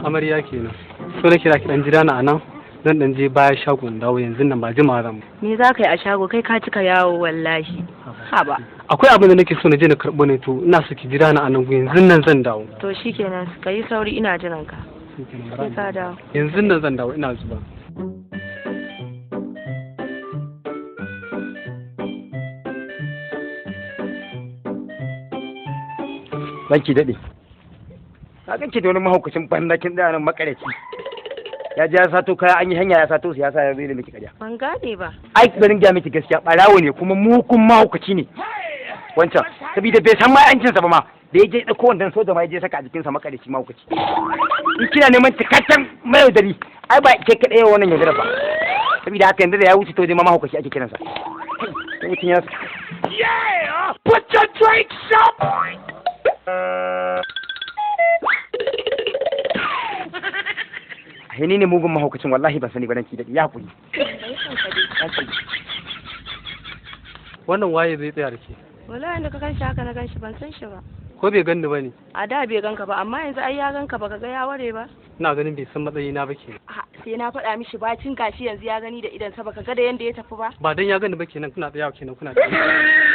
Amarya kenan. So nake ki dan jira na anan. Zan dan je baya shagon dawo yanzu nan ba jimawa zan. Me za ka yi a shago kai ka cika yawo wallahi. Haba. Akwai abin da nake so na je na karɓo ne to ina so ki jira na anan yanzu nan zan dawo. To shikenan ka yi sauri ina jiran ka. Sai ka dawo. Yanzu nan zan dawo ina zuba. Ranki daɗe. Na ganke da wani mahaukacin banza kin tsaya nan makareci. Ya je ya sato kaya an yi hanya ya sato su ya sa ya zo da miki ƙarya. Ban gane ba. Ai barin gaya miki gaskiya ɓarawo ne kuma mukun mahaukaci ne. Wancan saboda bai san ma yancinsa ba ma da ya je ɗauko wandan soja ma ya je saka a jikinsa makareci mahaukaci. In kina neman cikakken mayaudari ai ba ke kaɗai wannan yaudara ba. Saboda haka yanzu da ya wuce to je ma mahaukaci ake kiransa. Kai mutum ya Yeah! Put your drinks up! Ai ni ne mugun mahaukacin wallahi ban sani ba ranki daɗe ya hakuri. Wannan waye zai tsaya da ke? Wallahi da ka gan shi haka na gan shi ban san shi ba. Ko bai ganni ba ne? A da bai ganka ba amma yanzu ai ya ganka baka ga ya ware ba. Ina ganin bai san matsayina ba kenan. A sai na faɗa mishi bacin gashi yanzu ya gani da idansa baka ga da yanda ya tafi ba. Ba dan ya gani ba kenan kuna tsayawa kenan kuna tsayawa.